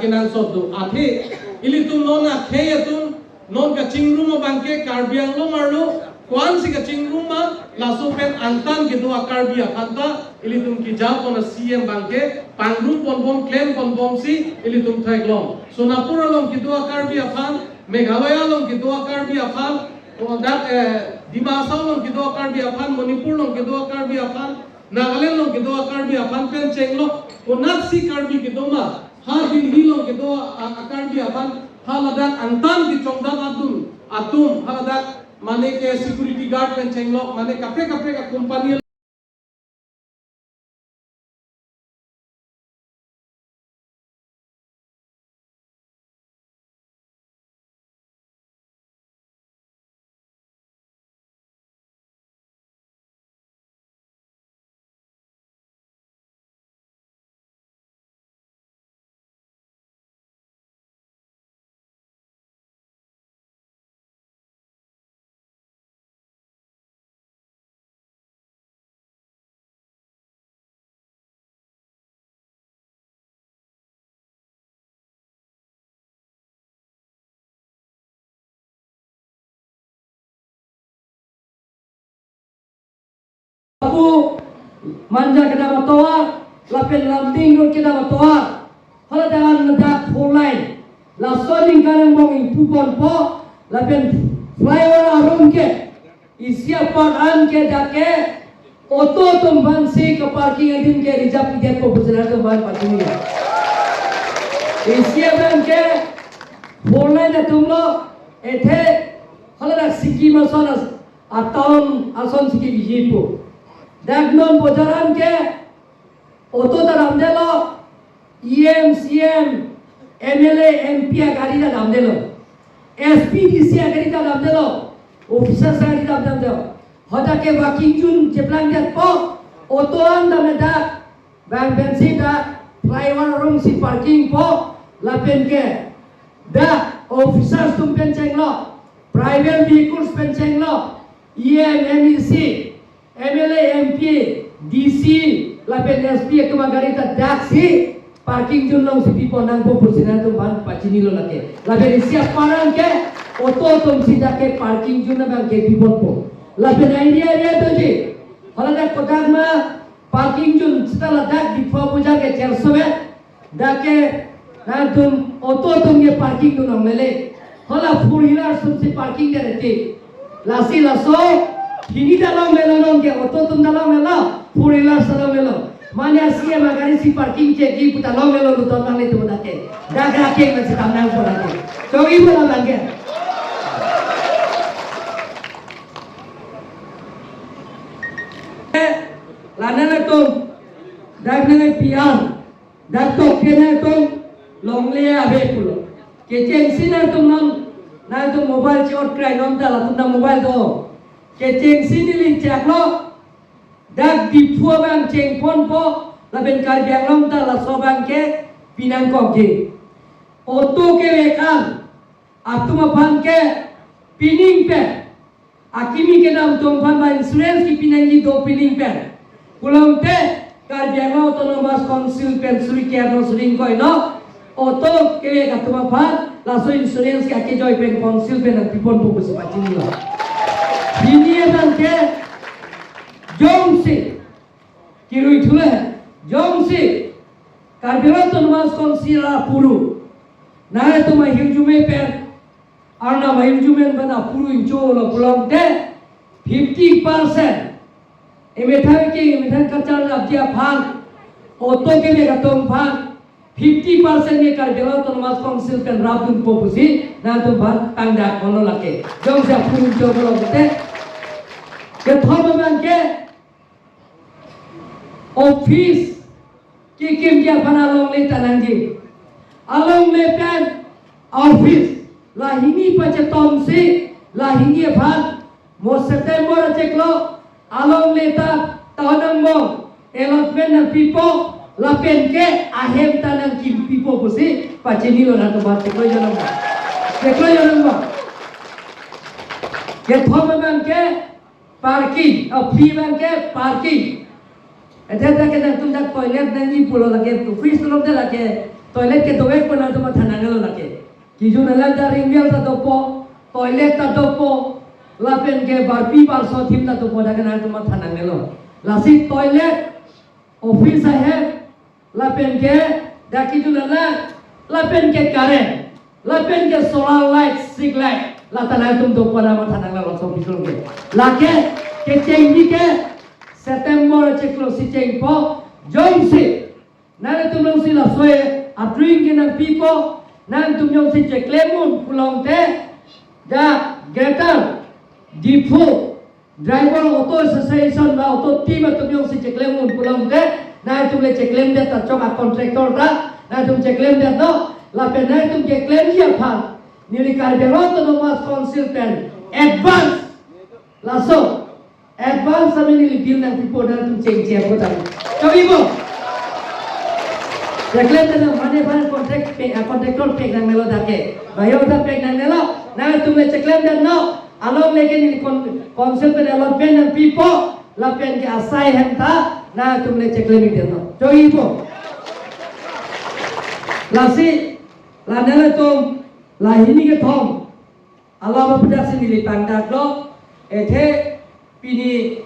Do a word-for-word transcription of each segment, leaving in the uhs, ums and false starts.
Nang sot do. Athe, ilitum non akhei atum, non kachingrum abangke Karbi Anglong arlo, ko-ansi kachingrum ma, laso pen angtan kedo a-Karbi aphan ta, ilitum kejapon a-C M abangke, pangrum ponbom, klem ponbomsi, ilitum theklong. Sonapur along kedo a-Karbi aphan, Meghalaya along kedo a-Karbi aphan, o dak, eh, Dima Hasao along kedo a-Karbi aphan, Manipur along kedo a-Karbi aphan, Nagaland along kedo a-Karbi aphan pen chenglok, konaksi Karbi kedo ma, ha Delhi along kedo a, a-Karbi aphan, ha ladak angtan kechongdam atum, atum, ha ladak mane ke security guard pen chenglok, mane kaprek kaprek a-company Apu Manja kedam atovar, lapen Lumding Road kedam atovar. Hala dan ladak four lane. Laso aningkan angbong ingpu ponpo, lapen flyover arum ke, isi apar an ke dak ke, auto atum aphansi ke-parking adim ke reserve idetpo pusi nangtum aphan pachini. Isi abang ke four lane atum lo, athe hala dak Sikkim ason as-, a-town asonsi keviji po. Dak non bojar an ke auto ta damdelo, E M, C M, M L A, M P agari ta damdelo. S P, D C agari ta damdelo. Officers agari ta damdelo. Hadak ke working zone cheplangdetpo, auto an dam dak, bang pensi dak flyover arumsi parking po, lapen ke dak officers atum pen chenglok, private vehicles pen chenglok, E M, M E C, M L A, M P, D C, lapen S P atum agari ta daksi parking zone alongsi pipo nangpo pusi nangtum aphan pachinilo lake. Lapen isi apar an ke auto atumsi dak ke parking zone abang ke piponpo. Lapen area area doji. Hala dak kodak ma parking zone seta ladak Diphu bojar ke chersobe. Dak ke nangtum auto atum ke parking dun longlele. Hala four wheeler atumsi parking dere ti. Lasi laso hini ta longmelo, non ke auto atum ta longmelo, four wheeler ta longmelo. Mane C M agarisi parking chekji pu ta longmelo, luton nanglitum dak ke. Dak ke akeng nangsi tam nangpo dak ke. Chongji pu labang ke. La nangtum, dak nangpi an, dak tok ke nangtum longle ave pulo. Kechengsi nangtum non, nangtum mobile chot krai non ta, latum ta mobile do. Kechengsi neli chaklo, dak Diphu abang chengponpo, lapen Karbi Anglong ta laso abang ke pinangkokji. Auto kevek an atum aphan ke pining pen, akimi kedam atum aphan ba insurance kepi nangji do pining pen. Pulote Karbi Anglong Autonomous Council pen suri ke-arno suri ingkoi no auto kevek atum aphan laso insurance ke akejoi pen council pen nangpiponpo pusi pachinilo. Hini abang ke jongsi kirui thule, jongsi Karbi Anglong Autonomous Council apuru, nangtum ahirjume pen, Arnam ahirjume pen apuru incholo pulote fifty percent. Emethang ke, emethang kacharlapji aphan, auto kevek atum aphan fifty percent ke Karbi Anglong Autonomous Council pen rapdunpo pusi nangtum aphan tangdak kono lake. Jongsi apuru incholo pulote. Kethom abang ke office kekimji aphan alongle ta nangji. Alongle pen office la hini pachetomsi, la hini aphan mo September achiklo alongle ta town angbong allotment nangpipo, lapen ke ahem ta nangkimpipo pusi pachinilo nangtum aphan. Cheklo jonang ba? Cheklo jonang ba? Kethom abang ke parking, oh, free abang ke parking. Ete ta ke nangtum dak toilet nangji pulo lake, office along te lake, Toilet ke dovek pu nangtum matha nangnelo lake. Kejun alam ta ring well ta dopo, toilet ta dopo, lapen ke barpi barso athim ta dopo, dak nangtum matha nangnelo. Lasi toilet, office ahem, lapen ke dak kejun alam, lapen ke current, lapen ke solar light, street light, la ta nangtum dopo, nang matha nangnelo laso office along ke. Lake kechengji ke September chiklo si chengpo, jongsi nangtum alongsi laso adrink ke nangpipo, nangtum jongsi cheklem un pulote, ja Greater Diphu Driver Auto Association ba auto team atum jongsi cheklem un pulote, nangtum le cheklemdet ta chok, a contractor ta nangtum cheklemdetnon, lapen nangtum keklemji aphan neli Karbi Anglong Autonomous Council pen advance, laso advance amen neli bill nangpipo, nangtum chengche apot tadi. Chogi bo. Cheklem tadi mane aphan contract pe, a contractor pek nangnelo dak ke. Bayo ta pek nangnelo. Nangtum le cheklemdetnon. Along leke neli kon-, council pen allotment nangpipo. Lapen ke asai ahem ta nangtum le cheklemdetnon. Chogi bo. Lasi, la nangtum, la hini kethom alam aphuthak si neli pangdaklo, athe pini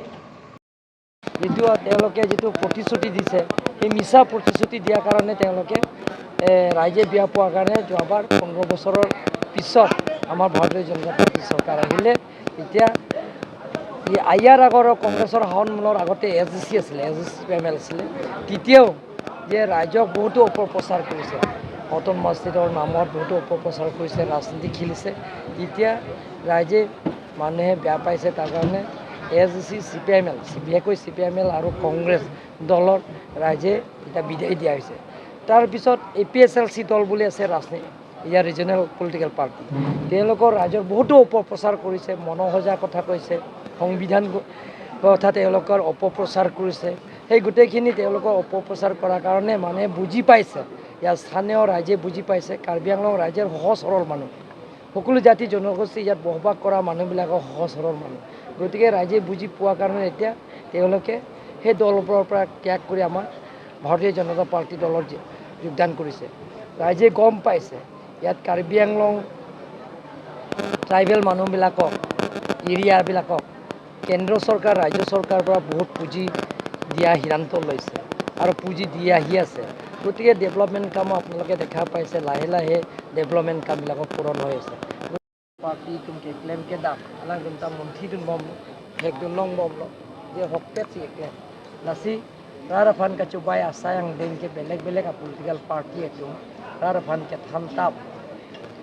যিটো তেওঁলোকে যিটো প্ৰতিশ্ৰুতি দিছে, সেই মিছা প্ৰতিশ্ৰুতি দিয়াৰ কাৰণে তেওঁলোকে, এ, ৰাইজে বেয়া পোৱাৰ কাৰণে যোৱাবাৰ পোন্ধৰ বছৰৰ পিছত আমাৰ ভাৰতীয় জনতা পাৰ্টি চৰকাৰ আহিলে। এতিয়া ই-, ইয়াৰ আগৰ কংগ্ৰেছৰ শাসনমূলৰ আগতে এ এছ ডি চি আছিলে, A S D C P I M L আছিলে, তেতিয়াও যে ৰাইজক বহুতো অপপ্ৰচাৰ কৰিছে, অট'নমাছ ষ্টেটৰ নামত বহুতো অপপ্ৰচাৰ কৰিছে, ৰাজনীতি খেলিছে। এতিয়া ৰাইজে, মানুহে বেয়া পাইছে, তাৰ কাৰণে A S D C, C P I M L, বিশেষকৈ C P I M L আৰু কংগ্ৰেছ দলৰ ৰাইজে এতিয়া বিদায় দিয়া হৈছে। তাৰপিছত এ পি এইচ এল চি দল বুলি আছে ৰাজনীতি, ইয়াৰ ৰিজনেল পলিটিকেল পাৰ্টি, তেওঁলোকৰ ৰাইজৰ বহুতো অপপ্ৰচাৰ কৰিছে, মনোসজা কথা কৈছে, সংবিধান গ-, কথা তেওঁলোকৰ অপপ্ৰচাৰ কৰিছে। সেই গোটেইখিনি তেওঁলোকৰ অপপ্ৰচাৰ কৰাৰ কাৰণে মানুহে বুজি পাইছে, ইয়াৰ স্থানীয় ৰাইজে বুজি পাইছে, কাৰ্বি আংলং ৰাইজৰ সহজ সৰল মানুহ, সকলো জাতি জনগোষ্ঠী ইয়াত বসবাস কৰা মানুহবিলাকৰ সহজ সৰল মানুহ। গতিকে ৰাইজে বুজি পোৱাৰ কাৰণে এতিয়া তেওঁলোকে সেই দলৰ পৰা ত্যাগ কৰি আমাৰ ভাৰতীয় জনতা পাৰ্টি দলত যি-, যোগদান কৰিছে। ৰাইজে গম পাইছে ইয়াত কাৰ্বি আংলং ট্ৰাইবেল মানুহবিলাকক, এৰিয়াবিলাকক কেন্দ্ৰ চৰকাৰ, ৰাজ্য চৰকাৰৰ পৰা বহুত পুঁজি দিয়া সিদ্ধান্ত লৈছে আৰু পুঁজি দি আহি আছে। গতিকে ডেভেলপমেণ্ট কামো আপোনালোকে দেখা পাইছে, লাহে লাহে ডেভেলপমেণ্ট কামবিলাকো পূৰণ হৈ আছে। Party atum keklem kedam, alangtum ta munthi dunbomlo, thekdun longbomlo, je ahokpet si keklem. Lasi rat aphan kachobei asai angdeng ke belek belek a political party atum rat aphan kethan tap,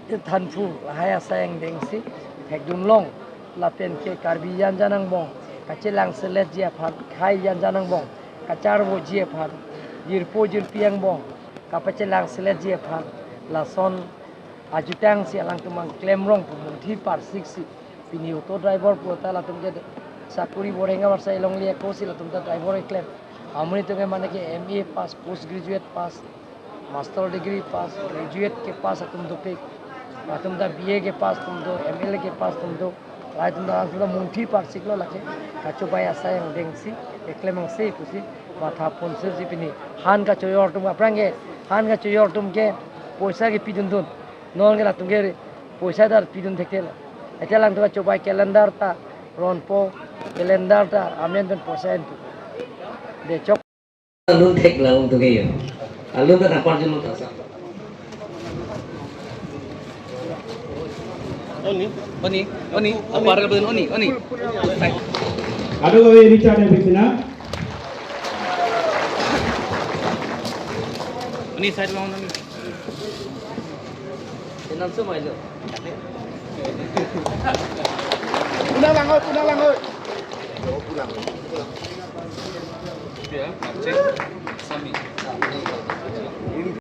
kethan phu, lahai asai angdeng si thekdun long. Lapen ke Karbi janjan angbong kachelang seletji aphan, khei janjan angbong kacharvoji aphan, jirpo jirpi angbong kapachelang seletji aphan, lason ajutang si alangtum nangklemrong pu munthi parsik si, pini auto driver pu ta latum ke sakuri borhenga barsa elongle ako si latum ta driver keklem. Amonit atum ke mane ke M A pass, post graduate pass, master degree pass, graduate ke pass atum dopik, latum ta B A ke pass atum do, M L A ke pass atum do. Lahai atum ta, latum ta munthi parsiklo lake, kachobei asai angdeng si keklem angse pusi matha ponsi si pini han kachojor atum, aphrang ke han kachojor atum ke poisa ke pidun dun, non ke latum ke poisa ta pidun thekthe lo. Ete alangtum kachobei calendar ta ronpo, calendar ta amen pen poisa entu. De chok. Alun thek la ung tu ke yo. Alun ta napar julu ta sa. Oni, oni, oni, o parallel button, oni, oni. Ado gawe ini channel bikin na. Oni side long, oni. Tenan sumai lo. Puna lang, oi, puna lang, oi. Ya, cek. Sami.